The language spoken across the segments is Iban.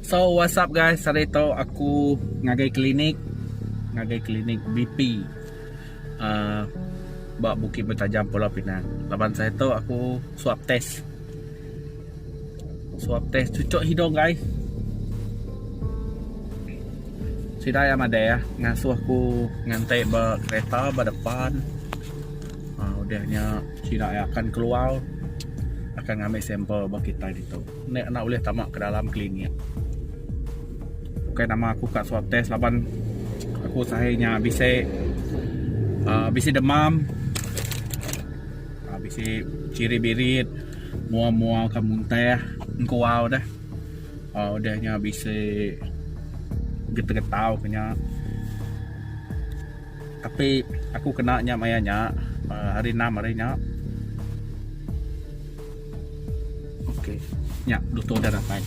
So what's up guys, hari tu aku ngagai klinik ngagai klinik BP uh, ba Bukit Mertajam Pulau Pinang. Laban saya tu aku swab test. Swab test cucuk hidung guys. Sida iya madai ah ngasuh aku nganti ba kereta ba depan. Uh, udah nya sida iya akan keluar akan ngambi sampel ba kitai ditu. Enda enda ulih tama ke dalam klinik. Bukai nama aku ka swab test laban aku sahi nya bisi uhh bisi demam uhh bisi ciri birit mua mua ka muntah engkuau deh uhh udah nya bisi getar getau ke nya. Tapi aku kena nya maya nya uhh hari enam hari nya. Okey. Nya doktor udah datai.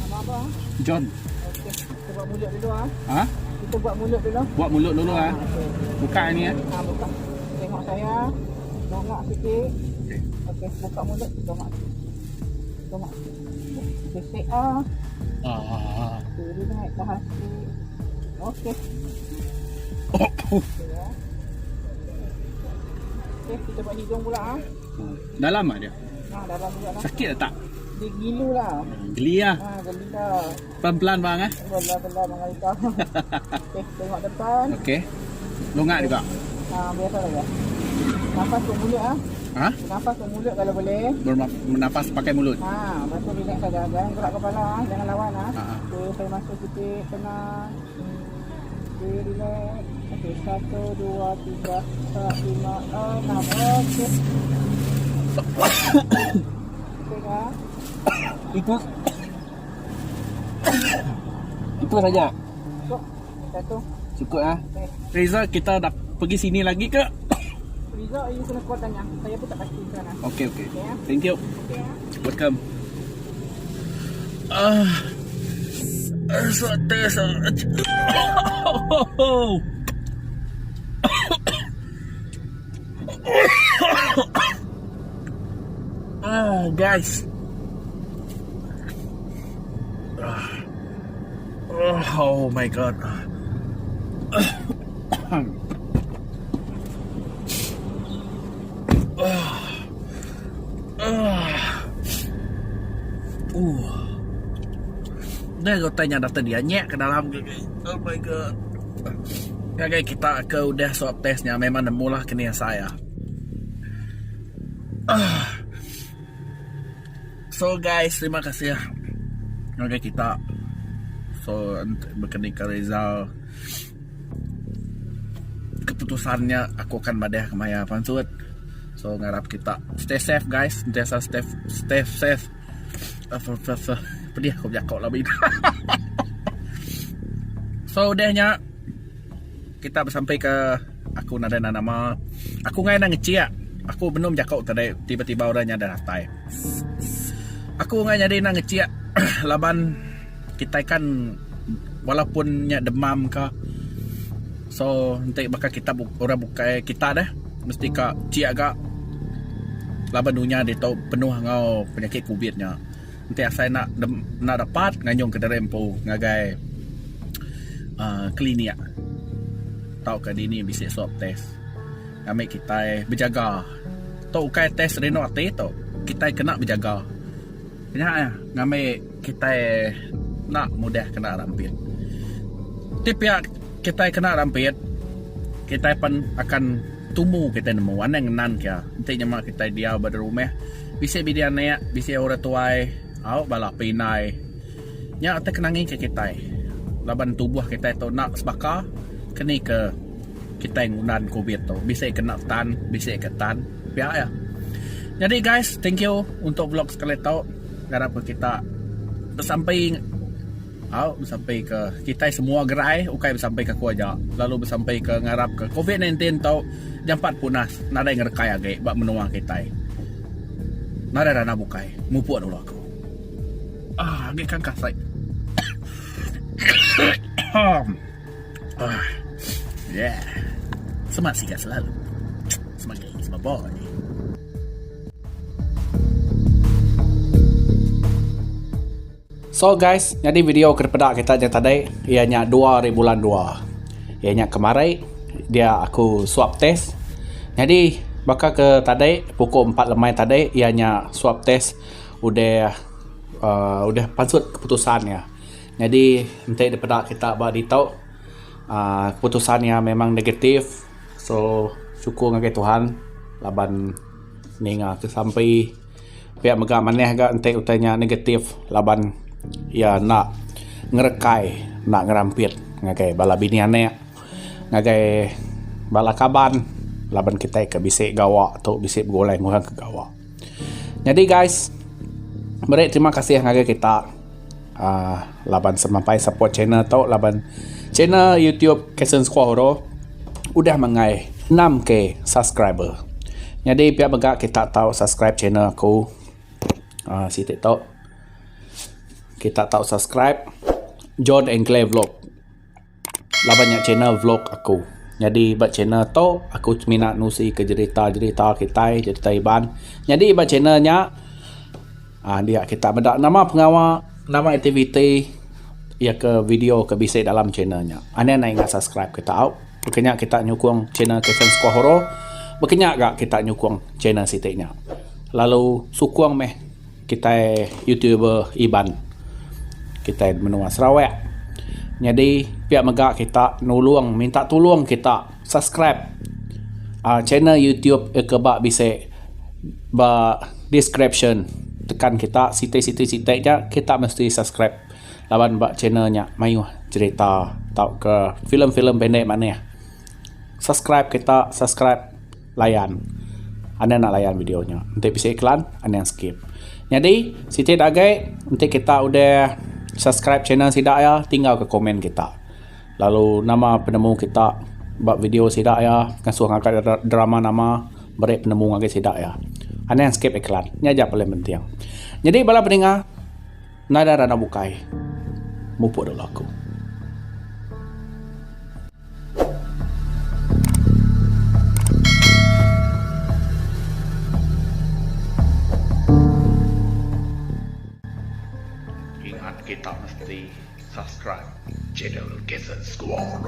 Nama apa? John. Okey, kita buat mulut dulu ah. Ha? Kita buat mulut dulu. Buat mulut dulu ah. Okey. Buka ni ah. Ha, buka. Tengok saya. Dongak sikit. Okey. Okey, buka mulut, dongak sikit. Dongak sikit. Okey, say ah. Ah. Okey, relax, tahan sikit. Okey. Oh. Okey ya. Okey, kita buat hidung pula ah. Dalam ah dia. Ha, dalam juga lah. Sakit tak? Dia gilu lah. Geli lah. Ha, geli lah. Pelan-pelan bang eh. Pelan-pelan bang Alita. Okey, tengok depan. Okey. Longak juga. Ha, biasa lah ya. Nafas ke mulut ah. Ha? Nafas ke mulut kalau boleh. Bernafas pakai mulut. Ha, lepas tu relax saja. Jangan gerak kepala ah, jangan lawan ah. Ha. Okey, saya masuk sikit tenang. Okey, relax. Okey, 1, 2, 3, 4, 5, 6. Okey. Okey kah? Itu Itu saja. Cukup. Satu. Cukup ah. Okey. Result kita dah pergi sini lagi ke? Result you kena call tanya. Saya pun tak pasti macam mana. Okey okey. Okey ya. Thank you. Okey ya. Welcome. Ah. Uh, test. Oh, guys. Oh my god. Deh kau tanya daftar dia nyek ke dalam Oh my god. Ngagai kita ke udah swab test nya memang nemulah kini asai ah. So guys, terima kasih ngagai kita. So bekenika result keputusan nya aku akan madah kemaya pansut. So ngarap kita stay safe guys, sentiasa stay stay safe. Pedih aku bejaku laban ida. So udah nya kita besampai ke aku nadai nama. Aku ngai enda ngechik. Aku benung bejaku tadi tiba-tiba orang nya dah datai. Aku ngai nyadi enda ngechik laban kitai kan walaupun nya demam ka so enti baka kita orang bukai kita deh mesti ka chik ga laban dunya ditu penuh enggau penyakit covid nya. Enti asai enda enda dapat nganyung ke diri empu ngagai uhh klinik tauka dini bisi swab test ngambi kitai bejaga. Tu ukai test rindu ati tu kitai kena bejaga. Nya iya ngambi kitai enda mudah kena rampit. Ti pia kitai kena rampit kitai pen akan tumu kitai nemu anang ngenan kia enti nyema kitai diau ba rumah bisi bini anak bisi orang tuai au bala apai indai. Nya ti kenangi ke kitai laban tubuh kitai tu enda sebaka keni ke kitai ngundan covid tu bisi kena tan bisi ke tan pia iya. Nyadi guys thank you untuk vlog sekali tu ngarap ke kita besampi au besampi ke kitai semua gerai ukai besampi ke aku aja lalu besampi ke ngarap ke covid 19 tu jampat punas nadai ngerekai agi ba menua kitai. Nadai dana bukai mupuk dulu aku. Ah agi kan kasai. Ah. Yeah. Semangat sigat selalu. Semangat semua boy. So guys, nyadi video ke dipeda kita nya tadi iya nya dua hari bulan dua. Iya nya kemari dia aku swab test. Nyadi baka ke tadi pukul empat lemai tadi iya nya swab test udah uhh udah pansut keputusan iya. Nyadi enti dipeda kita ba ditu uhh keputusan iya memang negatif so syukur ngagai Tuhan laban ninga ke sampi. Pia mega manah ga enti utai nya negatif laban iya enda ngerekai enda ngerampit ngagai bala bini anak ngagai bala kaban laban kitai ke bisi gawa tu bisi begulai enggau orang ke gawa. Nyadi guys meri terima kasih ngagai kita uhh laban semampai support channel tu laban channel youtube Kasen Squad tu udah menggai 6k subscriber. Nyadi pia mega kita tau subscribe channel aku uhh siti tu kita tau subscribe John Engkley Vlog laban nya channel vlog aku. Nyadi ba channel tu aku semina nusi ke jerita-jerita kitai jerita Iban. Nyadi ba channel nya uhh dia kita meda nama pengawa nama aktiviti iya ke video ke bisi dalam channel nya. Anang enda ingat subscribe kita au. Baka nya kita nyukung channel Kasen Squad Horror. Baka nya ga kita nyukung channel siti nya. Lalu sukung meh kitai youtuber Iban kitai menua Sarawak. Nyadi pia mega kita nulung minta tulung kita subscribe uhh channel youtube ke ba bisi ba description tekan kita siti siti siti nya kita mesti subscribe. Laban ba channel nya mayuh cherita tauka filem-filem pendek manih. Subscribe kita subscribe layan. Anang enda layan video nya. Enti bisi iklan anang skip. Nyadi siti da agi enti kita udah subscribe channel sida iya tinggal ka komen kita. Lalu nama penemu kita ba video sida iya ngasuh ngaga drama nama meri penemu ngagai sida iya. Anang skip iklan. Nya aja paling penting. Nyadi bala peninga. Nadai randau bukai mupuk dulu aku. Ingat kita mesti subscribe channel Kasen Squad.